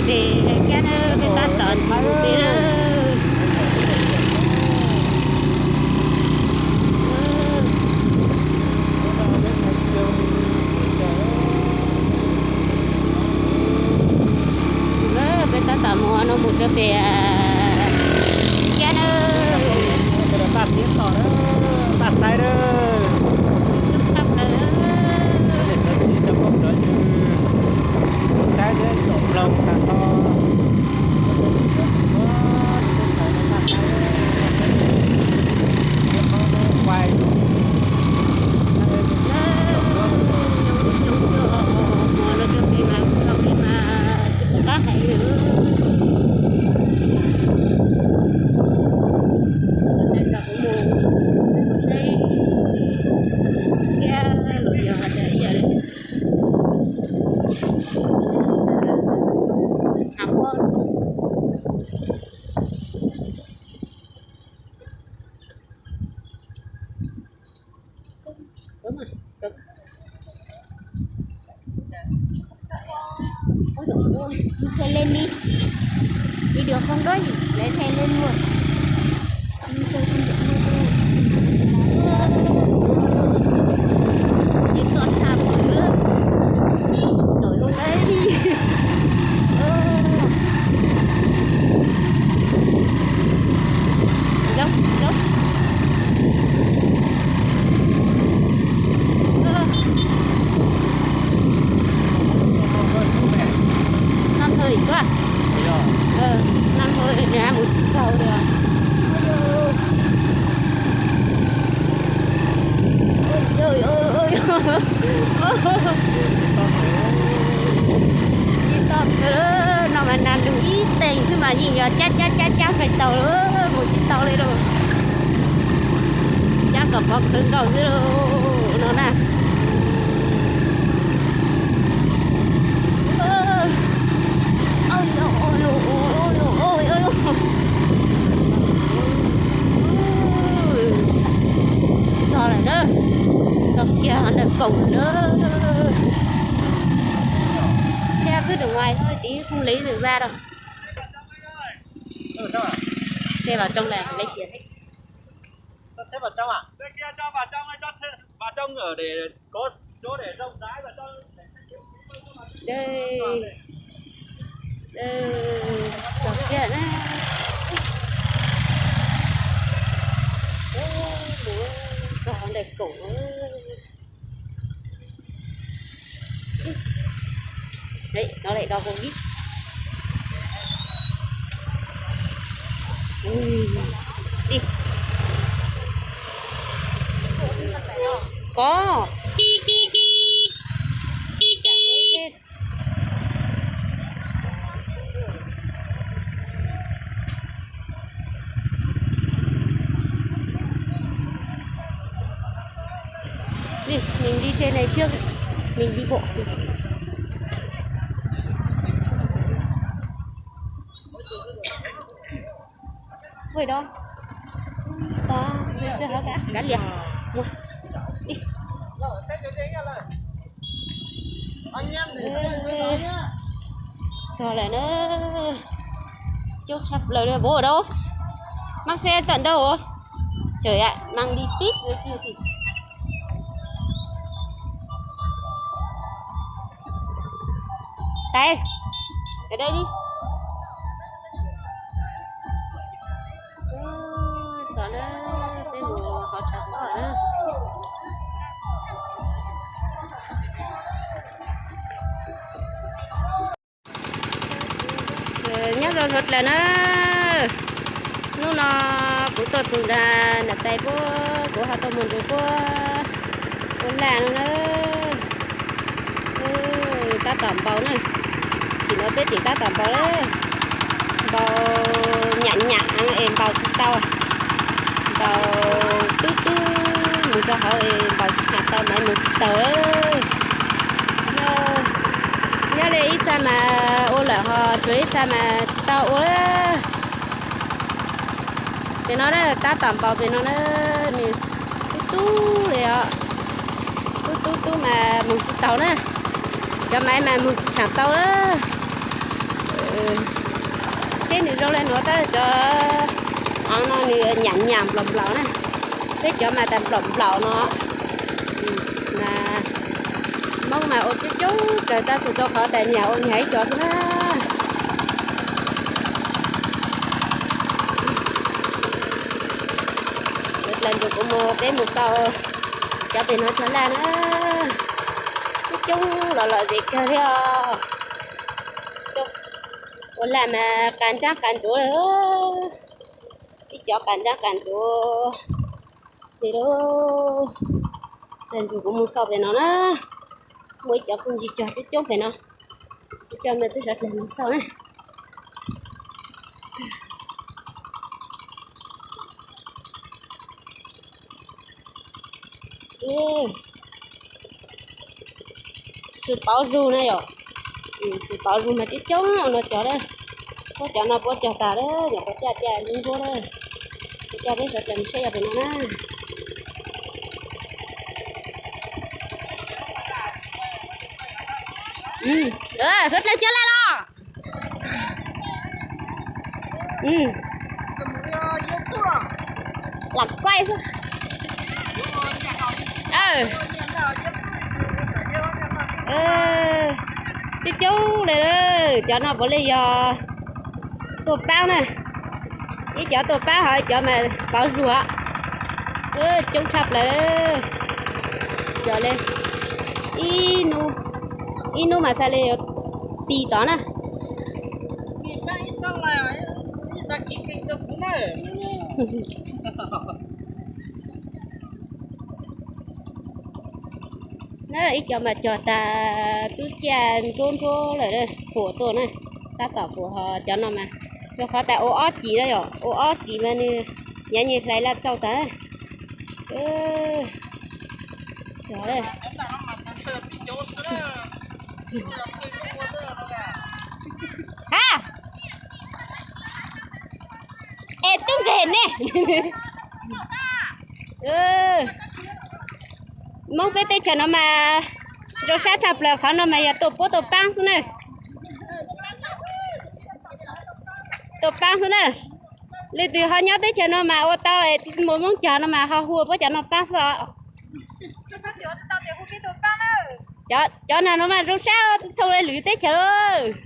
Ces kiag na, peb tab tom ntxiv mus pem lawm. Peb tab tom mus no mus rau pem kiag na. Tag plaws na. Ôi dồi ôi, xe lên đi. Đi được không đấy? Lái xe lên luôn. Đi tôi không được luôn. Đi tôi xa rồi nữa. Nổi không đấy? Ơ. Dốc, dốc. Ơ. Năm hơi quá. Ờ, năm hơi nè, một chiếc cầu được. Ôi, ôi, ôi, ôi. Tsis tau no mas nas lus ib teeg xwb mas yeej yog cab cab cab cab pais tau lawm, mus tsis tau li lauj. Cab kom pov khawv nkaus xwb lauj no na. Txog lawm na, txog kiag ntawm koom lawm na. Xe cứ ở ngoài thôi tí không lấy được ra đâu. Xe vào trong này lấy tiền hết. Thế vào trong à? Vào trong để có chỗ để rộng rãi và cho Đây. Đây. Txog kiag na. Mus txog ntawm koom. Đấy, nó lại đo không biết. Ui, đi. Có. Chả ế thế. Đi, mình đi trên này trước. Mình đi bộ. Ui đó. Có, chưa hả cả, cả liền. Mua. Đi. Ê, txog lawm na. Chốt sắp lawm, bố ở đâu? Mang xe tận đâu rồi? Trời ạ, mang đi tít với kia thì. Đây. Ở đây đi. Ui, txog na, peb mus hauv tshav pob na. Nyob zoo sawv daws na, hnub no kuv tuaj txog nram niam tais puab, kuv ho tuaj mus nrug puab ua laj no na. Tab tom npau na, tsim no peb tseem tab tom npau lawm, npau nyam nyam es npau tsis tau, npau tub tub mus rau hauv es npau tsis tau mas mus tsis taus lawm. Nyob li ib txaj mas ua lawm ho tsuas ib txaj mas tsis tau ua. Ces no na tab tom npau pem no na, nws tub tub li os, tub tub tub mas mus tsis taus na, cov maiv mas mus tsis tsham tau na. Seb nws zoo li no tab cov av no nws nyam nyam nplaum nplaum na. Peb cov mas tas nplaum nplaum no. Mas Hmoob mas ua coob coob kawg tab sis rau qhov tas nyam ua nyam ib co xwb na. Dlaws ntsus kuv mus peb mus xauj cov pem no cog laj na. Coob coob los lom zem kawg thiab os. Ua laj mas qas ntsaab qas ntsuav li. Ib cov qas ntsaab qas ntsuav li lauj. Dlaws ntsus kuv mus xauj pem no na. Muaj ib cov phooj ywg cog coob coob pem no. Coj me peb sawv daws mus xauj na. Xwm pauv zug na yom. Xwm pauv zug mas coob coob no cov na. Puab cov no puab cog tas lawm, nyuam qhuav caj caj ntsuab ntsuab na. Kuv coj peb sawv daws mus saib yog pem no na. Sawv daws cog laj los. Lam kuaib xwb. Coob coob li, cov no puav leej yog tuaj paab na. Ib cov tuaj paab ho ib cov mas pauv zug. Coob tshaj plaws. Cov li ib hnub mas xav li ti tod na. Ib cov mas cog tas tub caj ntsuab ntsuab lawm, fuam tuaj na, tab tom fuam ho cov no mas, rau qhov tas ua ob cim na yom, ua ob cim mas nws nyav nyuag hlais laj tsau tas. Ha, es tub nkeeg ne. Moob peb teb chaws no mas zoo sab tshaj plaws, qhov no mas yog tuaj puab tuaj paab xwb na. Tuaj paab xwb na. Leej twg ho nyob teb chaws no mas ua tau es tsis muaj Moob cog no mas ho hu puab cov no paab xwb os. Cov nag no mas zoo sab tsis txhoov li lwm teb chaws.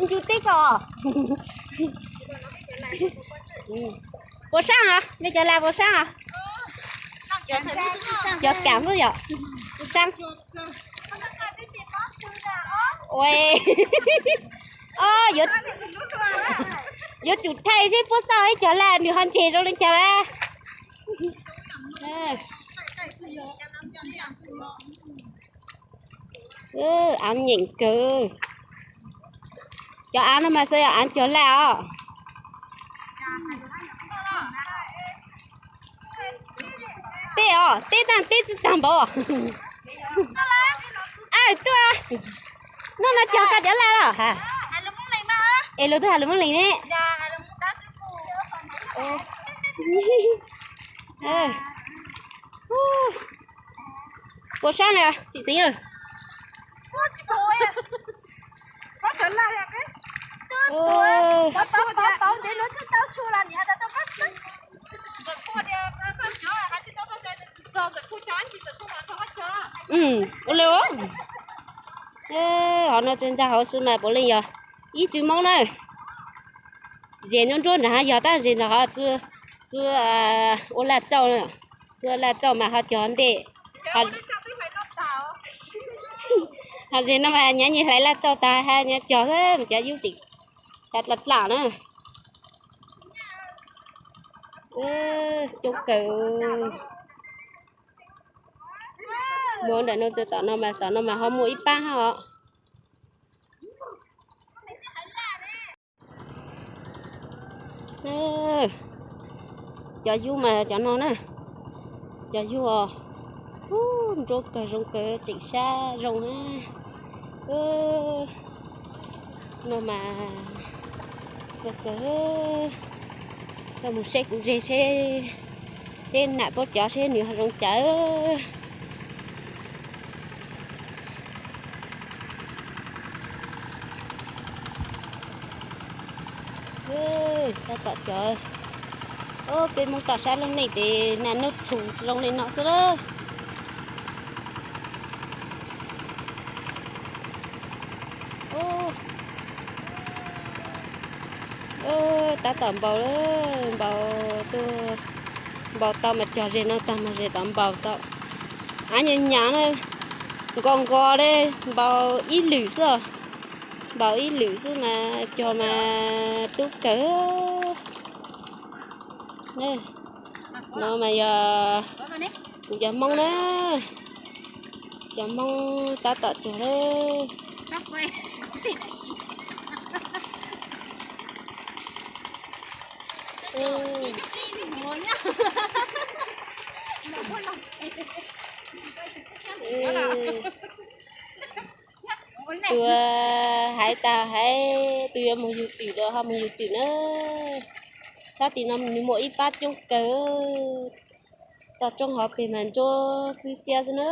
Ncu teb ko. Puas saab os? Nej cov laj puas saab os? Cov kaam xwb yom, tsis saab. Yuav tsum thaij seb puab xauj ib cov laj nws ho ntseg zoo li cas lawm. Av nyeem kawg. Cov av no mas xav yog av cog laj os. Teb os, teb taag teb tsi taag npaum. Tuaj, nub no cog koj cov laj los? Es luag twb has lus Moob Leeg ne. Puas saab na, xim xeev? Ua le, hov no tsuas ntsa hauv xwb mas puav leej yog ib tug Moob na. Zes nruab nruab nrad yog tab zes nrad ho tsi ua laj tsau, tsi ua laj tsau mas ho cog ntej. Ho zes no mas nyav nyuag hlais laj tsau tas ha nyav cog xwb mas cov yub tseem xav dlaa dlaa na. Coob kawg. Muaj ntawm no txog tom no mas, tom no mas ho muaj ib paab hab os. Cov yub mas cov no na, cov yub os, nruab kawg zoo kawg tseem sab zoo na. No mas zoo kawg. Koj mus saib kuv zes seb, seb nam puab cov seb nws ho zoo cas. Tab tom cov, peb Hmoob toj sab lub neej tes nas nub txhum zoo li no xwb lawm. Tab tom npau, npau tuaj, npau tau mas cog zes no tag mas zes tom npau tau. Ab nyam nyam na, nko nko li, npau ib lwm xwb, npau ib lwm xwb mas cog mas tub kawg. No mas yog kuv cov Hmoob na, cov Hmoob tab tom cog lawm. Tus hais tas hais tus yuav mus yug twm los ho mus yug twm na. Sab tim no nws muaj ib pab coob kawg. Toj roob hauv pes mas ntsuab xwb xiab xwb na,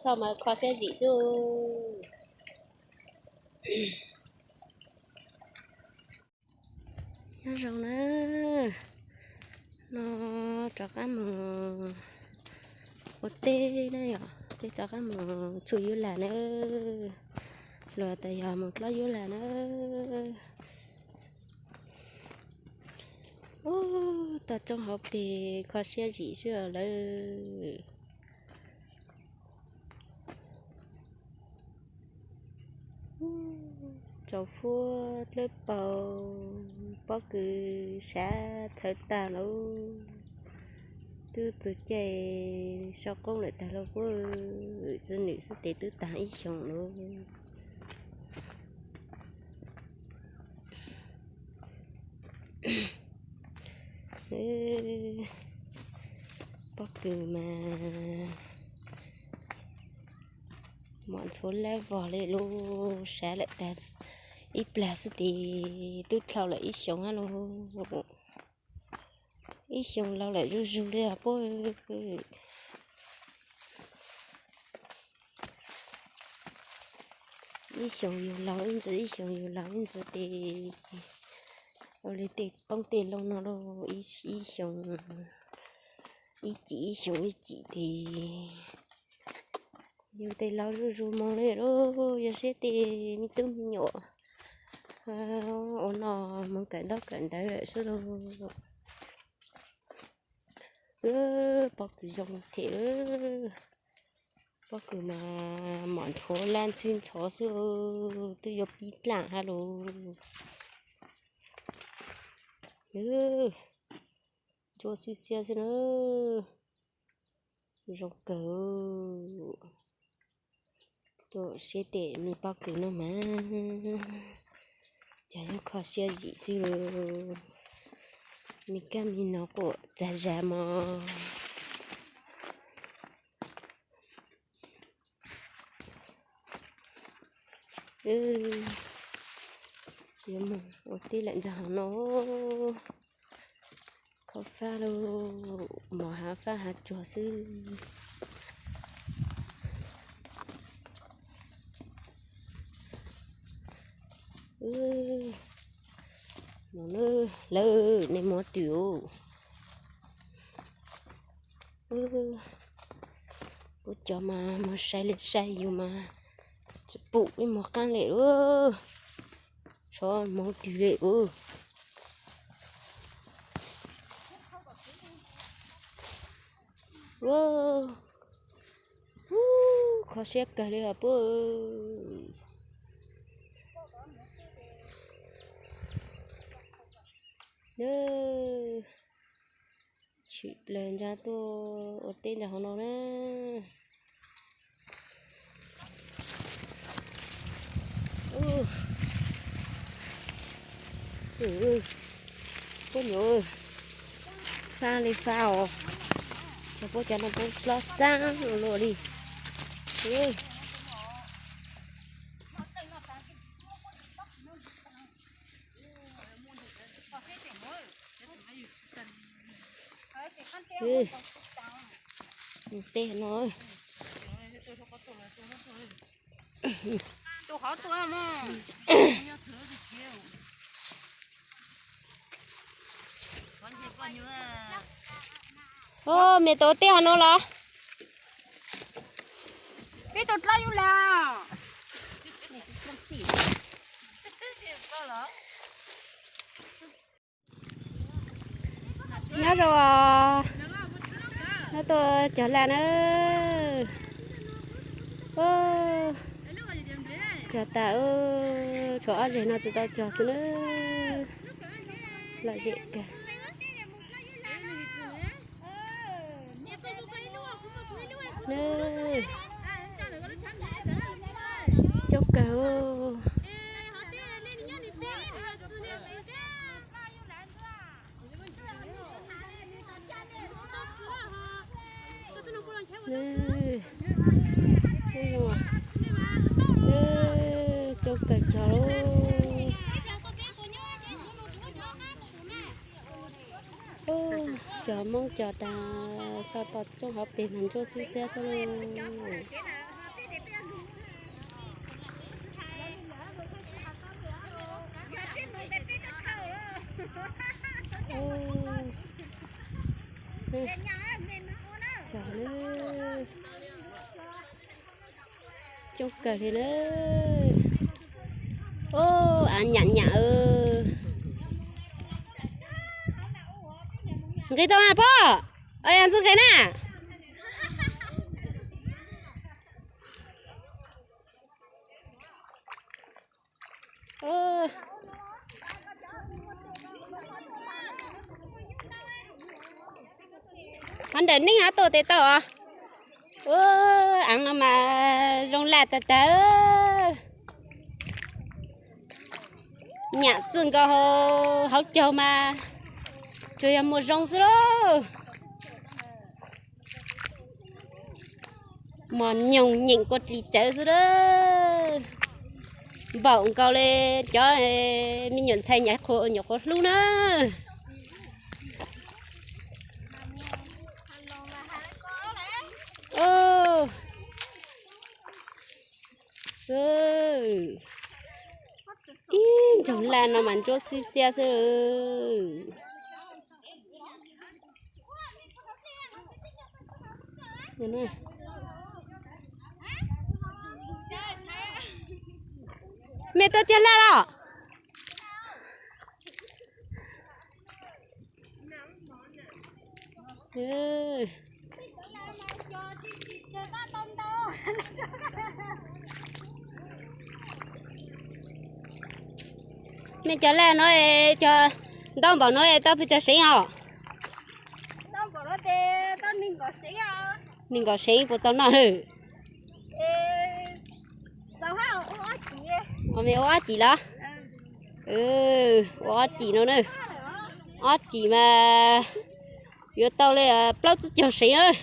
xauj mas kho siab zim xwb. Nyob zoo na, no rov qab mus ua teb na yom, teb rov qab mus txhua yub lag na, los tas yog mus dlob yub lag na. Ub, toj roob hauv pes kho siab zim xwb lawm. Tsaus fuab dlawb paug, pob kws sav txhawv tag lauj. Twb txug caij sau qoob lawm tag lauj, puab tsi nwm xwb tes twb taag ib xyoos lauj. Pob kws mas mom ntxhuav lab vog li lauj, sav lawm tag ib plag xwb tes twb dlhau lawm ib xyoos hab lauj. Ib xyoos laus lawm zuj zug li os puab. Ib xyoos yug laug ib ntsis, ib xyoos yug laug ib ntsis tes ua li tej qoob tej loo no lauj, ib xyoos ib cim, ib xyoos ib cim tes yug tes laus zuj zug moog li lauj. Yog seb tej me tub me nyuam ua no moog kawm ntaub kawm ntawv lawm xwb lauj. Pob kws zoo thiab, pob kws mas mom ntxhuav lab ntxhwb ntxhov xwb, twb yuav pib dlaaj hab lauj. Ntsuab xwb xiab xwb na, zoo kawg. Tuaj seb tej me pob kws no mas cas yuav kho siab zim xwb lauj. Me kab me noog quaj txag zag mog. Yuav moog ua teb lawm ntag no. Kho fab lauj, mos hav fab hav tsuag xwb. Mos lawm, nej muab twm. Puab cov mas moog sai li sai, yus mas tsi pum ib mos qaab li lauj. Txhob moog twg li lauj. Kho siab kawg li os puab. Tshwm plaws ntsa tuaj ua teb nrag hauv no na. Puab nyuam, fab li fab os. Cov puab cov no puab plob txaab luaj li. Tus teb no. Ua, me tus teb hov no los? Peb tus dlawb yus lawm. Nyob zoo, nyob tuaj cog laj na. Cog tas, tshuav ob zeg no tsis tau cog xwb na. Lom zem kawg. Coob kawg. Coob kawg cog lauj. Cog Hmoob cog tas, xauj tau coob hauv pes mas ntsuab xwb xiab xwb lauj. Cog na. Coob kawg li na. Ub, av nyam nyam. Nqis tau mas pog, ntxwg nqis na. Qhov ntawm neeg ho tuaj tes tau os. Ub, av no mas zoo laj tag tag. Nyam txwj nkaus hauv caug mas tsuas yog muaj zoo xwb lauj. Mos nyoos nyeem kua dlis tsawv xwb lauj. Npaum nkaus li cov me nyuam ntxhais nyuam qhuav hlub na. Ib ntsoog laj no mas ntsuab xwb xiab xwb. Mej tuaj cog laj los? Mej cog laj no, cog ntaub npaum no tau pes tsawg seev os? Nees nkaum seev puas tau noj? Mej ua ob cim los? Ua ob cim no na. Ob cim mas yuav tau li plaub tsib caug seev.